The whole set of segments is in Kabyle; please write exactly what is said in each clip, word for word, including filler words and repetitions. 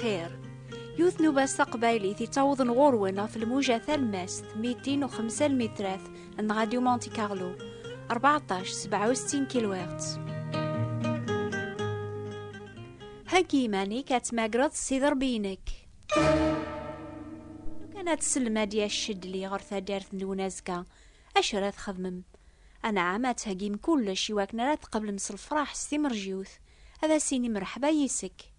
Xir. Yiwet n ubas taqbaylit yettawḍen ɣur-wen ɣef lmuja talemmast mitin u xemsa lmitrat n Radio Monte Carlo, rbeɛṭac sebɛa u settin kilohertz. Heggi iman-ik ad tmagreḍ s iḍerbiyen-ik. Lukan ad tsellem ad d-yas ccedli ɣer taddart-nwen azekka, acu ara txedmem? Anɛam, ad theggim kullec i wakken ara tqeblem s lefraḥ s timerjiwt, ad as-inim mreḥba yis-k.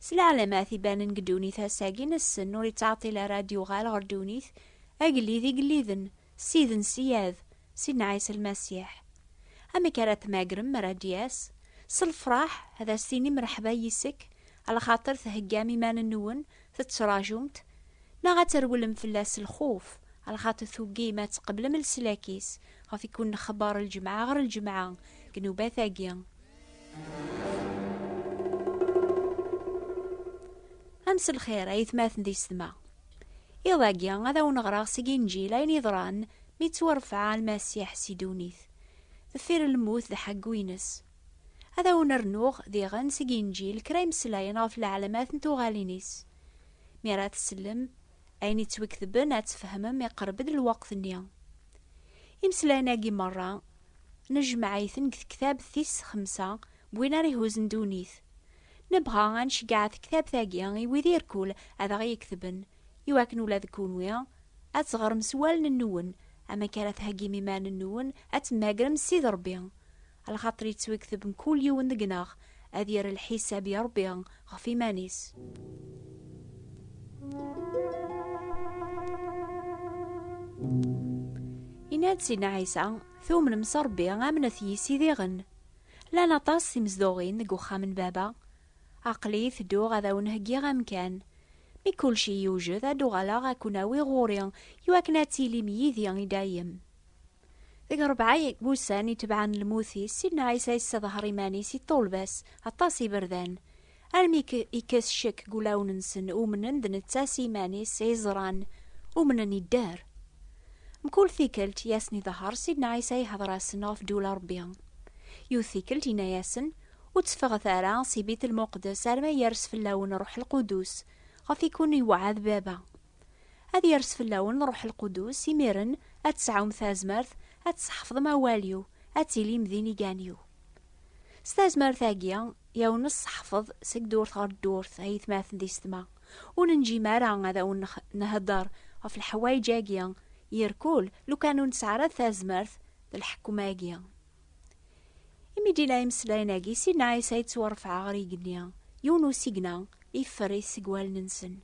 S leɛlamat ibanen deg ddunit ass-agi nessen ur ittɛeṭṭil ara ad d-yuɣal ɣer ddunit, agellid igelliden, Ssid n ssiyad, Sidna Ɛisa Lmasiḥ. Amek ara tmagrem mi ara d-yas? S lefraḥ, ad as-tinim mreḥba yis-k, alaxaṭer theggam iman-nwen, tettrajumt, neɣ ad trewlem fell-as s lxuf, alaxaṭer tugim ad tqeblem leslak-is, ɣef i kun-nxebber lǧemɛa ɣer lǧemɛa deg nnubat-agi? Am s lxir, ay atmaten d yessetma. Iḍ-agi, ad awen-ɣreɣ seg Inǧil ayen yeḍran mi ttwarfeɛ Lmasiḥ si ddunit, deffir lmut d ḥeggu-ines. Ad awen-rnuɣ diɣen seg Inǧil kra imeslayen ɣef leɛlamat n tuɣalin-is. Mi ara tsellem, ayen ittwaketben ad tfehmem iqerreb-d lweqt-nni. Imeslayen-agi merra, nejmeɛ-iten deg tektabt tis xemsa n win ara ihuzzen ddunit. Nebɣa ad nceggeɛ tektabt-agi i wid irkul ad aɣ-iketben, iwakken ula d kunwi ad teɣrem s wallen-nwen, amek ara theggim iman-nwen ad temmagrem s Ssid Ṛebbi, alaxaṭer yettwakteb mkul yiwen deg-neɣ ad yerr lḥisab i Ṛebbi ɣef iman-is. Yenna-d Sidna Ɛisa, tumnem s Ṛebbi, amnet yis-i diɣen. Llan aṭas timezduɣin deg uxxam n Baba. Aql-i tedduɣ ad awen-heggiɣ amkan. Mi kulci yewjed, ad d-uɣaleɣ ad kun-awiɣ ɣur-i, iwakken ad tilim yid-i i dayem. Deg rebɛa n wussan itebɛen lmut-is, Sidna Ɛisa yessaḍher iman-is i ṭṭulba-s aṭas iberdan, armi k-, ikkes ccek deg ulawen-nsen, umnen d netta s iman-is i ẓran, umnen idder. Mkul tikkelt i asen-iḍher, Sidna Ɛisa ihder-asen ɣef ddula Ṛebbi. Yiwet tikkelt yenna-yasen, ur tteffɣet ara si Bit Lmuqdes arma yers fell-awen Ṛuḥ Lqudus, ɣef i kun-iweɛɛed Baba. Ad yers fell-awen Ṛuḥ Lqudus, imiren ad tesɛum tazmert ad tseḥfḍem awal-iw, ad tilim d inigan-iw. S tazmert-agi, i awen-nesseḥfeḍ seg ddurt ɣer ddurt, ay atmaten d yessetma. Ur nenǧim ara ad awen-nex-, nhedder ɣef leḥwayeǧ-agi, irkul lukan ur nesɛi ara tazmert d leḥkem-agi. Imi d-yenna imeslayen-agi, Sidna Ɛisa yettwarfeɛ ɣer igenni, yiwen usigna yeffer-it seg wallen-nsen.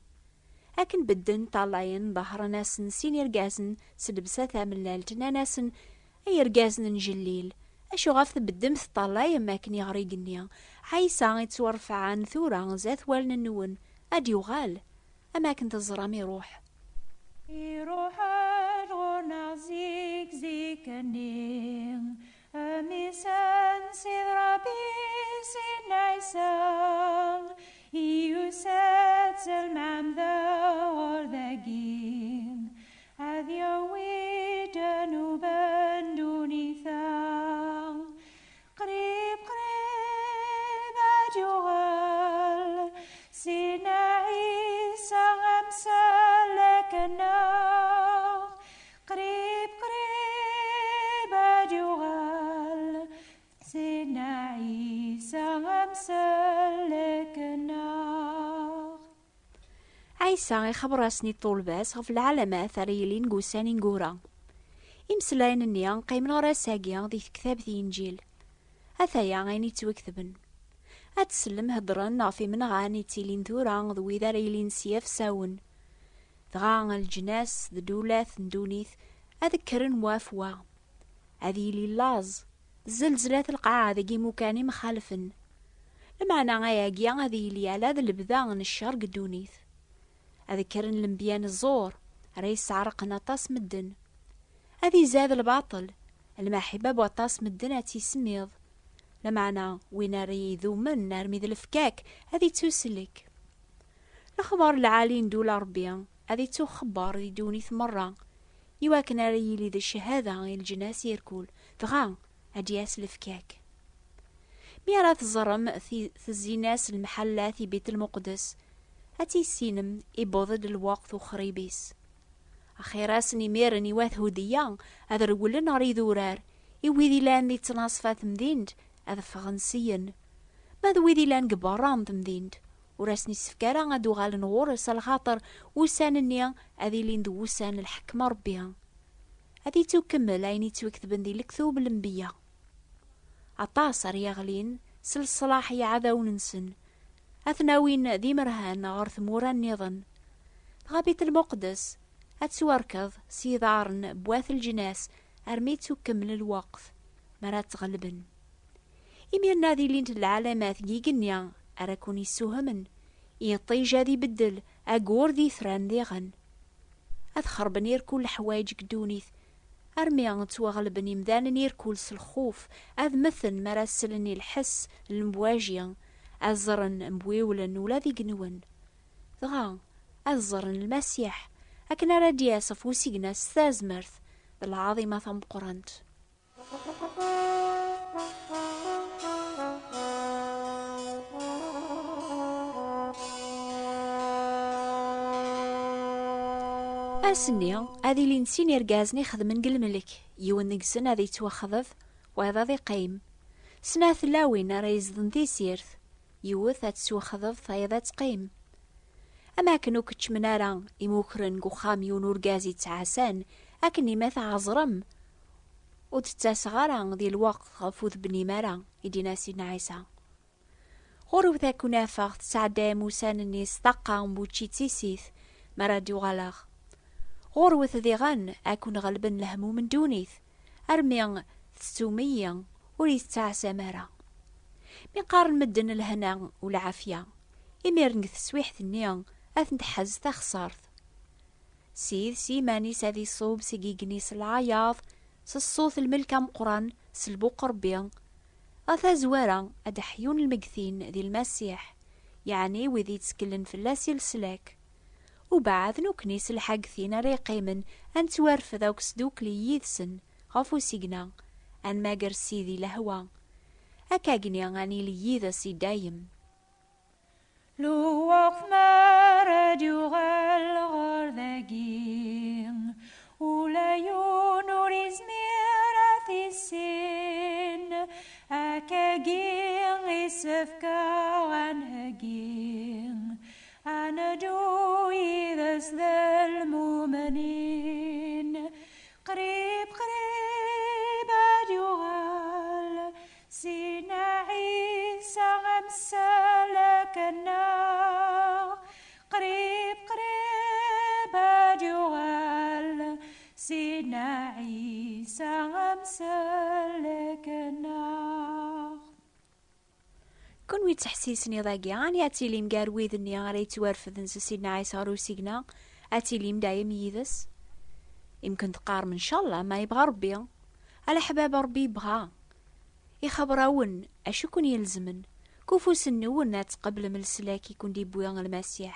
Akken bedden ṭṭalayen, ḍehren-asen sin irgazen s llebsa tamellalt, nnan-asen: "Ay irgazen n Jellil, acuɣef tbeddem teṭṭalayem akken i ɣer igenni? Ɛisa ittwarfɛen tura zdat wallen-nwen, ad d-yuɣal, am akken teẓram iruḥ." Iruḥ-d ɣur-neɣ zik zik-nni, amisan Sid Ṛebbi Sidna Ɛisa, yusa-d s lmeɛmda ɣur dagi, ad yawi ddnuba n ddunit-a. Qrib, qrib ad yuɣal Sidna Ɛisa amsellek-nneɣ. Qrib, qrib ad yuɣal Sidna Ɛisa amsellek-nneɣ. Ɛisa ixebber-asen i ṭṭulba-s ɣef lɛalamat ara yilin deg ussan ineggura. Imeslayen-nni qqimen ɣer ass-agi di tektabt n Inǧil. Ataya ayen yettwaketben. Ad tsellem heddren ɣef imenɣan yettilin tura d wid ara yilin s yifsawen. Dɣa leǧnas d ddulat n ddunit ad kkren wa ɣef wa. Ad yili laẓ, zzelzlat lqaɛa deg imukan imxalfen. Lameɛna ayagi ad yili ala d lebda n ccer deg ddunit. Ad kkren lenbiya n ẓẓur, ara yesseɛrqen aṭas medden. Ad izad lbaṭel, lmaḥibba n waṭas medden ad tt-isemmiḍ. Lameɛna win ara idumen armi d lefkak ad ittusellek. Lexbar lɛali n ddula Ṛebbi ad ittuxebber di ddunit merra, iwakken ara yili d cchada i leǧnas irkul, dɣa ad d-yas lefkak. Mi ara teẓrem ti-, tezzinas lemḥellat i Bit Lmuqdes, Ad tissinem, iwweḍ-d lweqt uxrib-is. Axir-asen imiren i wat Hudiya ad rewlen ɣer idurar, i wid ilan di ttnaṣfa temdint ad ffɣen syen. Ma d wid ilan deg berra n temdint, ur asen-issefk ara ad uɣalen ɣur-s, lxaṭer ussan-nni ad ilin d wussan n lḥekma Ṛebbi. Ad ittukemmel ayen ittwaketben di lektub n lenbiya. Aṭas ara yeɣlin s leṣlaḥ i yiɛdawen-nsen, ad ten-awin d imerhan ɣer tmura nniḍen. Dɣa Bit Lmuqeddes ad twerkeḍ s yiḍarren n wat leǧnas armi ittukemmel lweqt mi ara tt-ɣelben. Imiren ad ilint lɛalamat deg yigenni ara ken-issuhemen, iṭij ad ibeddel agur d itran diɣen. Ad xerben irkul leḥwayeǧ deg ddunit, armi ttwaɣelben imdanen irkul s lxuf, ad mmten mi ara slen i lḥess n lemwaji, ad ẓren mwiwlen ula d igenwen. Dɣa ad ẓren Lmasiḥ, akken ara d-yas ɣef usigna s tazmert d lɛaḍima tameqqrant. Ass-nni, ad ilin sin irgazen ixedmen deg lmelk, yiwen deg-sen ad yettwaxḍeb, wayeḍ ad iqqim. Snat tlawin ara yezden tisirt, yiwet ad tettwaxḍeb, tayeḍ ad teqqim. Am akken ur keččmen ara imukren deg uxxam yiwen urgaz yettɛassan, akken ma tɛeẓrem, ur d-ttaseɣ ara di lweqt ɣef ur tebnim ara, i d-yenna Sidna Ɛisa. Ɣurwet ad ken-afeɣ tesɛeddayem ussan-nni s ṭṭaqa n wučči d tissit, mi ara d-uɣaleɣ. Ɣurwet diɣen ad ken-ɣelben lehmum n ddunit, armi tettum-iyi, ur yi-tettɛasam ara. Mi qqaren medden lehna u lɛafya, imiren deg teswiḥt-nni ad ten-tḥez taxṣart. Sid s yiman-is ad iṣub seg igenni s lɛayaḍ, s ṣṣut lmelk ameqqran, s lbuq Ṛebbi. Ɣer tazwara ad d-ḥyun lmegtin di Lmasiḥ, yeɛni wid yetteklen fell-as i leslak. Ubeɛd nukni s lḥagtin ara yeqqimen ad nettwarfed akk sdukli yid-sen ɣef usigna, ad nmager Sidi lehwa. Akkagni ad nili yid-s i dayem. Lweqt mi ara d-yuɣal ɣer dagi, ula yiwen ur izmir ad t-issin. Akkagi isefk-aɣ ad nheggi, ad neddu yid-s d lmumnin. Qrib, qrib ad yuɣal Sidna Ɛisa amsellek-nneɣ. Qrib, qrib ad yuɣal Sidna Ɛisa amsellek-nneɣ. Kunwi ttḥessisen iḍ-agi, ɛni ad tilim gar wid-nni ara yettwarfden s Sidna Ɛisa ɣer usigna? Ad tilim dayem yid-s? Imken teqqarem, ncallah, ma yebɣa Ṛebbi. A leḥbab, Ṛebbi yebɣa. Ixebber-awen acu i ken-ilezmen. Deg ufus-nwen ad tqeblem leslak i ken-d-iwwi Lmasiḥ.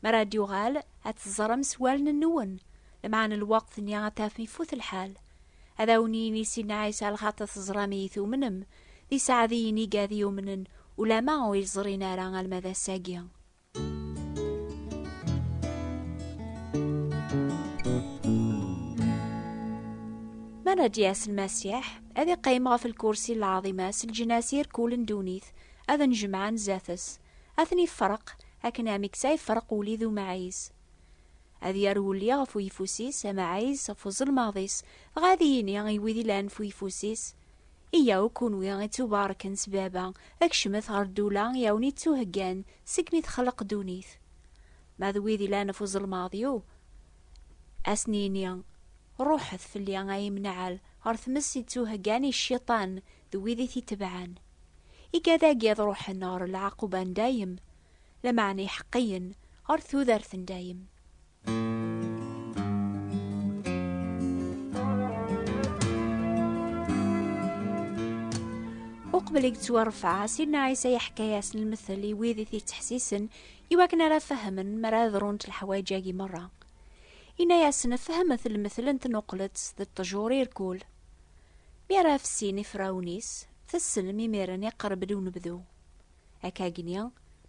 Mi ara d-yuɣal, ad teẓrem s wallen-nwen, lameɛna lweqt-nni ad tafem ifut lḥal. Ad awen-yini Sidna Ɛisa, lxaṭer teẓram-iyi, tumnem, d iseɛdiyen i gad yumnen, ulama ur yeẓrin ara alma d ass-agi. Mi ara d-yas Lmasiḥ, ad iqqim ɣef lkursi n lɛaḍima s leǧnas irkul n ddunit, ad nn-jemɛen zdat-s, ad ten-ifreq akken ameksa ifreq wulli d umaɛiz. Ad yerwel ɣef uyeffus-is, amaɛiz ɣef uzelmaḍ-is, dɣa ad yini i wid ilan ɣef uyeffus-is: Iyyaw kunwi ittubarken s Baba, kecmet ɣer ddula i awen-ittuheggan segmi texleq ddunit. Ma d wid ilan ɣef uzelmaḍ-iw, ad sen-yini: Ruḥet fell-i ay imneɛal ɣer tmes ittuheggan i cciṭan d wid i t-itebɛen. Igad-agi ad ruḥen ɣer lɛaquba n dayem, lameɛna iḥeqqiyen ɣer tudert n dayem. Uqbel i yettwarfeɛ, Sidna Ɛisa yeḥka-yasen lmettel i wid i t-ittḥessisen, iwakken ara fehmen mi ara ḍrunt leḥwayeǧ-agi merra. Inna-yasen: Fehmet lmettel n tnuqlet d ṭṭjur irkul. Mi ara fessin ifrawen-is, tessen imiren iqerreb-d unebdu. Akkagni,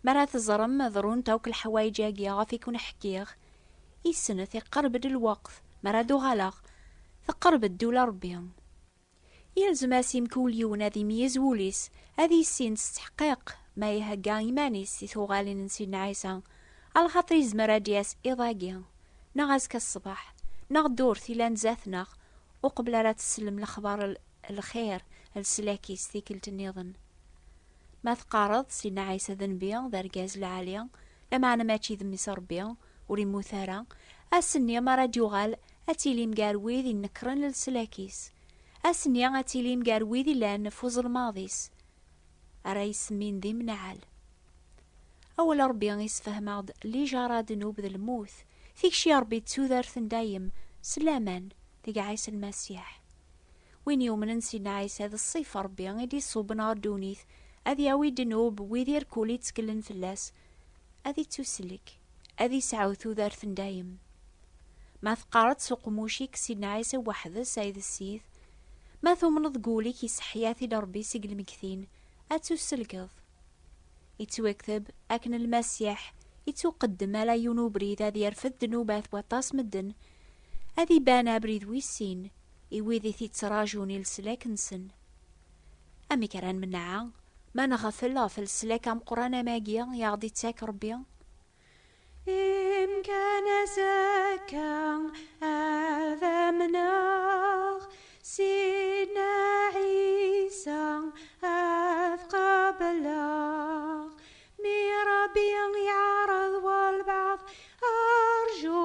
Mi ara teẓrem ḍrunt akk leḥwayeǧ-agi ɣef i kun-ḥkiɣ, isnet, iqerreb-d lweqt, mi ara d-uɣaleɣ, teqreb-d ula Ṛebbi. Yelzem-as i mkul yiwen ad imeyyez wul-is, ad yissin s ttḥeqqiq ma ihegga iman-is i tuɣalin n Sidna Ɛisa, alaxaṭer yezmer ad d-yas iḍ-agi, neɣ azekka ṣṣbeḥ, neɣ ddurt ilan zdat-neɣ, uqbel ara tessnem lexbar l-, lxir, leslak-is tikkelt nniḍen. Ma teqqareḍ Sidna Ɛisa d nnbi, d argaz lɛali, lameɛna mačči d mmi-s Ṛebbi, ur immut ara, ass-nni mi ara d-yuɣal ad tilim gar wid inekkren leslak-is. Ass-nni ad tilim gar wid ilan f uzelmaḍ-is, ara yessemmin d imnaɛal. Awal Ṛebbi isefhem-aɣ-d lijara ddnub d lmut, tikci Ṛebbi d tudert n dayem, s laman deg Ɛisa Lmasiḥ. Win yumnen Sidna Ɛisa d ṣṣif Ṛebbi i d-iṣubben ɣer ddunit, ad yawi ddnub n wid irkul itteklen fell-as, ad ittusellek, ad isɛu tudert n dayem. Ma teqqareḍ s uqmuc-ik Sidna Ɛisa weḥd-s ay d Ssid, ma tumneḍ deg wul-ik iseḥya-t-id Ṛebbi seg lmegtin, ad tusselkeḍ. Ittwakteb akken Lmasiḥ ittuqeddem ala yiwen ubrid ad yerfed ddnubat n waṭas medden, ad iban abrid wis sin i wid i t-ittrajun i leslak-nsen. Amek ara nmenɛa ma nɣefel ɣef leslak ameqqran am agi i aɣ-d-ittak Ṛebbi? Imkan azekka ad amneɣ Sidna Ɛisa ad qebleɣ. Mi Ṛebbi iɛreḍ walbeɛḍ, arju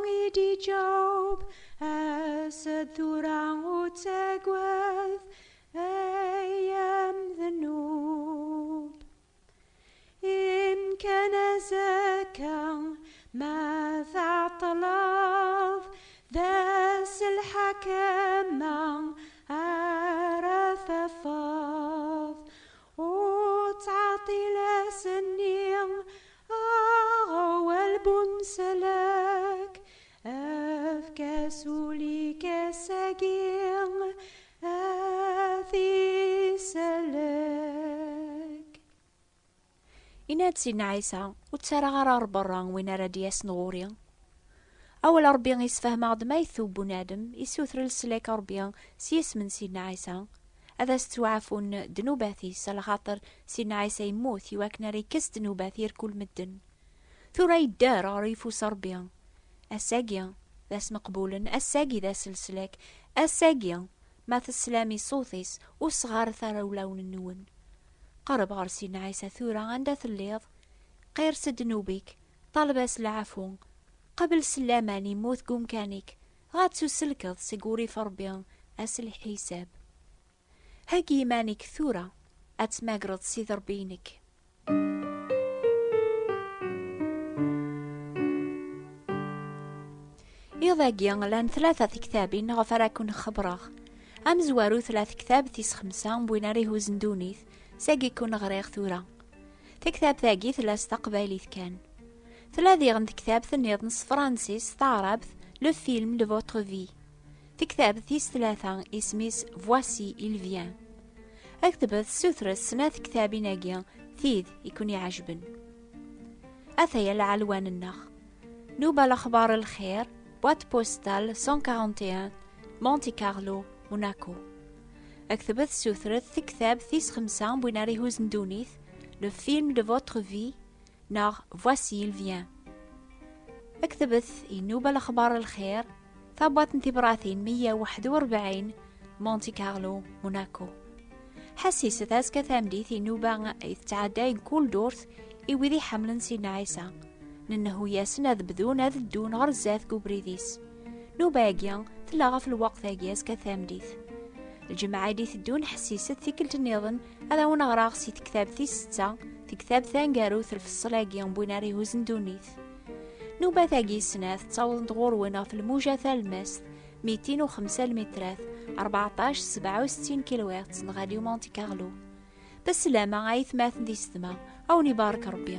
i d-iǧaweb, as-d tura ur ttagad ay amdnub. Imkan azekka ma tɛeṭṭleḍ, d ass lḥakma ara tafeḍ. Ur ttɛeṭṭil ass-nni, aɣ awal bu mselk, efk-as ul-ik ass-agi ad t-isellek. Yenna-d Sidna Ɛisa, ur ttarraɣ ara ɣer berra win ara d-yasen ɣur-i. Awal Ṛebbi isefhem-aɣ-d ma itub bunadem, isuter leslak Ṛebbi s yisem n Sidna Ɛisa, ad as-ttwaɛfun ddnubat-is, alaxaṭer Sidna Ɛisa yemmut i wakken ara yekkes ddnubat irkul medden. Tura yedder ɣer yeffus Ṛebbi. Ass-agi d ass meqbulen, ass-agi d ass leslak, ass-agi ma teslam i ṣṣut-is, ur sɣaret ara ulawen-nwen. Qerreb ɣer Sidna Ɛisa tura anda telliḍ, qir s ddnub-ik, ṭaleb-as leɛfu, qabel s laman immut deg umkan-ik, dɣa ad tuselkeḍ seg urrif Ṛebbi ass lḥisab. Heggi iman-ik tura ad tmagreḍ Sidi Ṛebbi-inek. Iḍ-agi llan tlata tektabin ɣef ara ken-xebbreɣ. Amezwaru tella tektabt tis xemsa n win ara ihuzen ddunit, sagi ken-ɣriɣ tura. Tektabt-agi tella s taqbaylit kan. Tella diɣen tektabt nniḍen s tefransist, taɛrabt, Le film de votre vie. Tektabt tis tlata isem-is Voici, il vient. Aktbet sutret snat tektabin-agi, tid i ken-iɛejben. Ataya lɛelwan-nneɣ. Nuba Lexbar Lxir, boîte postale cent quarante et un, Monte Carlo, Monaco. Aktbet sutret tektabt tis xemsa n win ara ihuzen ddunit, Le film de votre vie, neɣ Voici, il vient. Aktbet i Nuba Lexbar Lxir, tabwaṭ n tibratin meyya u waḥed u rebɛin, Monte Carlo, Monaco. Ḥassiset azekka tameddit i nnuba i tettɛedday deg kul ddurt i wid iḥemmlen Sidna Ɛisa. Nennehu-yasen ad bdun ad ddun ɣer zdat deg ubrid-is. Nnuba-agi tella ɣef lweqt-agi azekka tameddit. Lǧemɛa i d-iteddun ḥessiset tikkelt nniḍen ad awen-ɣreɣ si tektabt tis setta, tektabt taneggarut lfeṣṣel-agi n win ara ihuzen ddunit. Nnubat-agi snat ttawḍent ɣur-wen ɣef lmuja talemmast, mitin u xemsa lmitrat, rbeɛṭac sebɛa u settin kilohertz n Radio Monte Carlo. Taslama a aytmaten d isetma, a wen-ibarek Rebbi.